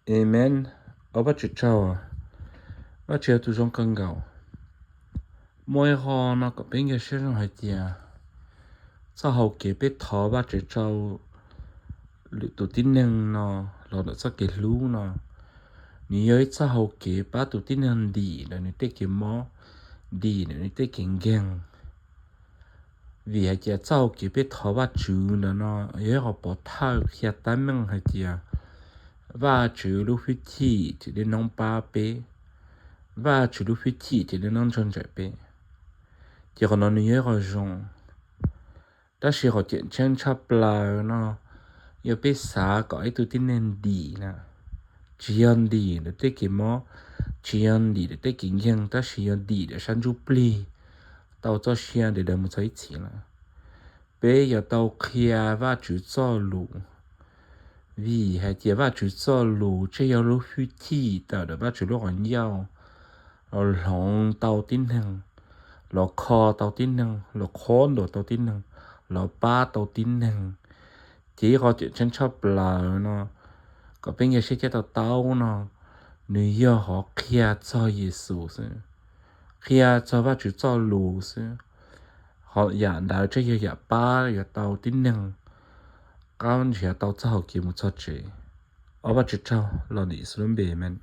Amen. Ua Vajtswv tsaug, Vajtswv yog tus zoo kawg nkaus. Muaj ib qho no kom peb nkag siab zoo hais tias txoj hau kev peb thov Vajtswv rau lwm tus tib neeg no los ntawm txoj kev hlub no, nws yog ib txoj hau kev pab tus tib neeg ntim ntawm nws tej kev mob, ntim ntawm nws tej kev nkeeg. Vim hais tias txoj hau kev peb thov Vajtswv ntawd no yog ib qho pov thawj qhia tab meeg hais tias Vajtswv lub hwj chim ces dej noob pab peb, Vajtswv lub hwj chim ces dej noob ntsog ntsam peb. Ces qhov no nws yog ib qho zoo. Tab sis qhov tseem ceeb tshaj plaws no yog peb xav kom ib tug tib neeg ntim na, tsis yog ntim ntawm tej kev mob, tsis yog ntim ntawm tej kev nkeeg, tab sis yog ntim ntawm sab ntsuj plig tau txoj sia ntawm daws mus txog ib txhis lawm. Peb yuav tau qhia Vajtswv txoj lus, vim hais tias Vajtswv txoj lus tseem yog lub hwj chim tawm ntawm Vajtswv lub qhov ncauj los hloov tau tib neeg, los kho tau tib neeg, los qhuab ntuas tau tib neeg, los pab tau tib neeg. Ces ib qho tseem ceeb tshaj plaws no kom peb nkag siab coj tau taub no, nws yog qhov qhia txog Yexus xwb, qhia txog Vajtswv txoj lus xwb. Qhov yam ntawd tseem yog yam pab yuav tau tib neeg qab nrhiav tau txoj hau kev mus txog tsev. Ua Vajtswv tsaug los ntawm Yexus lub npe, amen.